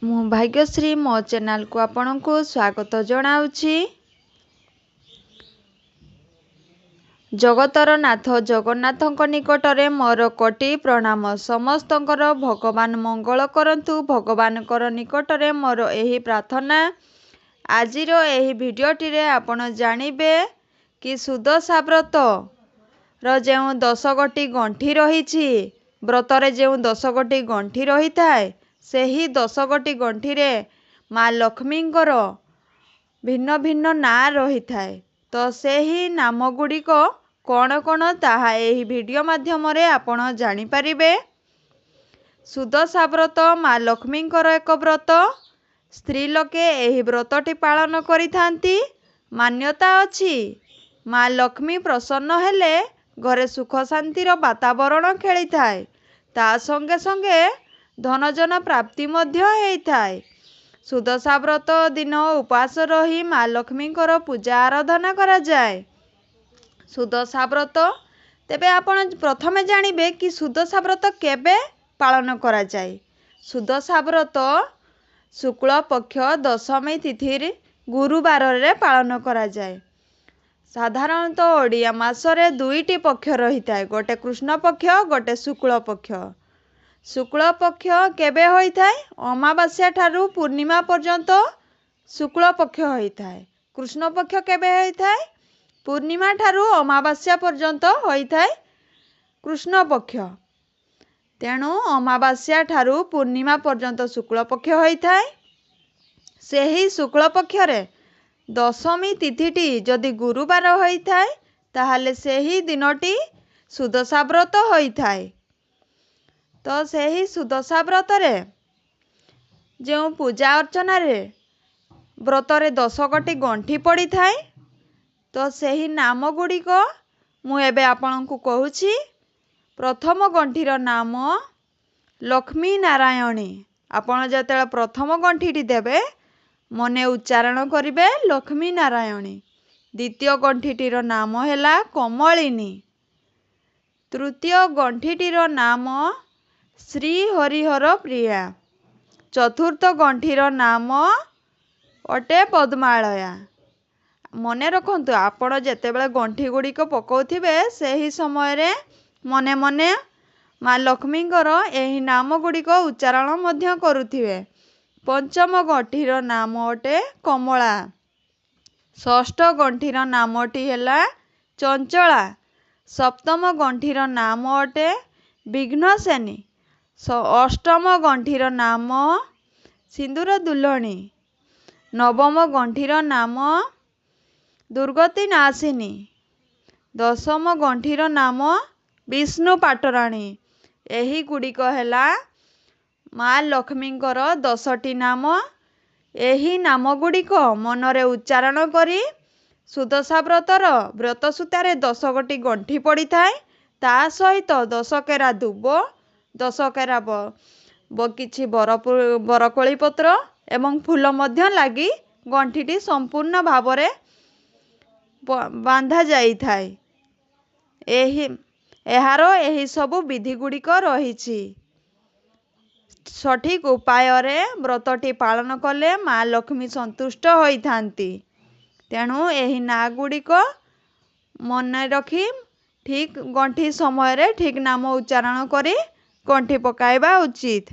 ମୁଁ ଭାଗ୍ୟଶ୍ରୀ, ମୋ ଚ୍ୟାନେଲକୁ ଆପଣଙ୍କୁ ସ୍ୱାଗତ ଜଣାଉଛି। ଜଗତର ନାଥ ଜଗନ୍ନାଥଙ୍କ ନିକଟରେ ମୋର କୋଟି ପ୍ରଣାମ। ସମସ୍ତଙ୍କର ଭଗବାନ ମଙ୍ଗଳ କରନ୍ତୁ, ଭଗବାନଙ୍କର ନିକଟରେ ମୋର ଏହି ପ୍ରାର୍ଥନା। ଆଜିର ଏହି ଭିଡ଼ିଓଟିରେ ଆପଣ ଜାଣିବେ କି ସୁଦଶା ବ୍ରତର ଯେଉଁ 10 ଗୋଟି ଗଣ୍ଠି ରହିଛି, ବ୍ରତରେ ଯେଉଁ 10 ଗୋଟି ଗଣ୍ଠି ରହିଥାଏ, ସେହି 10 ଗୋଟି ଗଣ୍ଠିରେ ମା ଲକ୍ଷ୍ମୀଙ୍କର ଭିନ୍ନ ଭିନ୍ନ ନାଁ ରହିଥାଏ। ତ ସେହି ନାମ ଗୁଡ଼ିକ କ'ଣ କ'ଣ, ତାହା ଏହି ଭିଡ଼ିଓ ମାଧ୍ୟମରେ ଆପଣ ଜାଣିପାରିବେ। ସୁଦଶା ବ୍ରତ ମା ଲକ୍ଷ୍ମୀଙ୍କର ଏକ ବ୍ରତ। ସ୍ତ୍ରୀ ଲୋକେ ଏହି ବ୍ରତଟି ପାଳନ କରିଥାନ୍ତି। ମାନ୍ୟତା ଅଛି, ମା ଲକ୍ଷ୍ମୀ ପ୍ରସନ୍ନ ହେଲେ ଘରେ ସୁଖ ଶାନ୍ତିର ବାତାବରଣ ଖେଳିଥାଏ, ତା ସଙ୍ଗେ ସଙ୍ଗେ ଧନଜନ ପ୍ରାପ୍ତି ମଧ୍ୟ ହେଇଥାଏ। ସୁଦଶା ବ୍ରତ ଦିନ ଉପବାସ ରହି ମା ଲକ୍ଷ୍ମୀଙ୍କର ପୂଜା ଆରାଧନା କରାଯାଏ। ସୁଦଶା ବ୍ରତ, ତେବେ ଆପଣ ପ୍ରଥମେ ଜାଣିବେ କି ସୁଦଶା ବ୍ରତ କେବେ ପାଳନ କରାଯାଏ। ସୁଦଶା ବ୍ରତ ଶୁକ୍ଳ ପକ୍ଷ ଦଶମୀ ତିଥିରେ ଗୁରୁବାରରେ ପାଳନ କରାଯାଏ। ସାଧାରଣତଃ ଓଡ଼ିଆ ମାସରେ ଦୁଇଟି ପକ୍ଷ ରହିଥାଏ, ଗୋଟେ କୃଷ୍ଣ ପକ୍ଷ, ଗୋଟେ ଶୁକ୍ଳ ପକ୍ଷ। ଶୁକ୍ଳ ପକ୍ଷ କେବେ ହୋଇଥାଏ? ଅମାବାସ୍ୟା ଠାରୁ ପୂର୍ଣ୍ଣିମା ପର୍ଯ୍ୟନ୍ତ ଶୁକ୍ଳ ପକ୍ଷ ହୋଇଥାଏ। କୃଷ୍ଣ ପକ୍ଷ କେବେ ହୋଇଥାଏ? ପୂର୍ଣ୍ଣିମା ଠାରୁ ଅମାବାସ୍ୟା ପର୍ଯ୍ୟନ୍ତ ହୋଇଥାଏ କୃଷ୍ଣ ପକ୍ଷ। ତେଣୁ ଅମାବାସ୍ୟା ଠାରୁ ପୂର୍ଣ୍ଣିମା ପର୍ଯ୍ୟନ୍ତ ଶୁକ୍ଳ ପକ୍ଷ ହୋଇଥାଏ। ସେହି ଶୁକ୍ଳ ପକ୍ଷରେ ଦଶମୀ ତିଥିଟି ଯଦି ଗୁରୁବାର ହୋଇଥାଏ, ତାହେଲେ ସେହି ଦିନଟି ସୁଦଶା ବ୍ରତ ହୋଇଥାଏ। ତ ସେହି ସୁଦଶା ବ୍ରତରେ ଯେଉଁ ପୂଜା ଅର୍ଚ୍ଚନାରେ ବ୍ରତରେ 10 ଗୋଟି ଗଣ୍ଠି ପଡ଼ିଥାଏ, ତ ସେହି ନାମ ଗୁଡ଼ିକ ମୁଁ ଏବେ ଆପଣଙ୍କୁ କହୁଛି। ପ୍ରଥମ ଗଣ୍ଠିର ନାମ ଲକ୍ଷ୍ମୀ ନାରାୟଣୀ। ଆପଣ ଯେତେବେଳେ ପ୍ରଥମ ଗଣ୍ଠିଟି ଦେବେ, ମନେ ଉଚ୍ଚାରଣ କରିବେ ଲକ୍ଷ୍ମୀ ନାରାୟଣୀ। ଦ୍ୱିତୀୟ ଗଣ୍ଠିଟିର ନାମ ହେଲା କମଳିନୀ। ତୃତୀୟ ଗଣ୍ଠିଟିର ନାମ ଶ୍ରୀ ହରିହର ପ୍ରିୟା। ଚତୁର୍ଥ ଗଣ୍ଠିର ନାମ ଅଟେ ପଦ୍ମାଳୟା। ମନେ ରଖନ୍ତୁ, ଆପଣ ଯେତେବେଳେ ଗଣ୍ଠି ଗୁଡ଼ିକ ପକାଉଥିବେ, ସେହି ସମୟରେ ମନେ ମନେ ମା ଲକ୍ଷ୍ମୀଙ୍କର ଏହି ନାମ ଗୁଡ଼ିକ ଉଚ୍ଚାରଣ ମଧ୍ୟ କରୁଥିବେ। ପଞ୍ଚମ ଗଣ୍ଠିର ନାମ ଅଟେ କମଳା। ଷଷ୍ଠ ଗଣ୍ଠିର ନାମଟି ହେଲା ଚଞ୍ଚଳା। ସପ୍ତମ ଗଣ୍ଠିର ନାମ ଅଟେ ବିଘ୍ନସେନୀ। ଅଷ୍ଟମ ଗଣ୍ଠିର ନାମ ସିନ୍ଦୁର ଦୁଲଣୀ। ନବମ ଗଣ୍ଠିର ନାମ ଦୁର୍ଗତି ନାଶିନୀ। ଦଶମ ଗଣ୍ଠିର ନାମ ବିଷ୍ଣୁ ପାଟରାଣୀ। ଏହି ଗୁଡ଼ିକ ହେଲା ମା ଲକ୍ଷ୍ମୀଙ୍କର 10ଟି ନାମ। ଏହି ନାମ ଗୁଡ଼ିକ ମନରେ ଉଚ୍ଚାରଣ କରି ସୁଦଶା ବ୍ରତର ବ୍ରତ ସୂତାରେ 10 ଗୋଟି ଗଣ୍ଠି ପଡ଼ିଥାଏ। ତା ସହିତ 10 କେରା ଦୁବ, 10 କେରା କିଛି ବରକୋଳି ପତ୍ର ଏବଂ ଫୁଲ ମଧ୍ୟ ଲାଗି ଗଣ୍ଠିଟି ସମ୍ପୂର୍ଣ୍ଣ ଭାବରେ ବାନ୍ଧା ଯାଇଥାଏ। ଏହାର ଏହିସବୁ ବିଧି ଗୁଡ଼ିକ ରହିଛି। ସଠିକ୍ ଉପାୟରେ ବ୍ରତଟି ପାଳନ କଲେ ମା ଲକ୍ଷ୍ମୀ ସନ୍ତୁଷ୍ଟ ହୋଇଥାନ୍ତି। ତେଣୁ ଏହି ନାଁ ଗୁଡ଼ିକ ମନେ ରଖି ଠିକ୍ ଗଣ୍ଠି ସମୟରେ ଠିକ୍ ନାମ ଉଚ୍ଚାରଣ କରି ଗଣ୍ଠି ପକାଇବା ଉଚିତ।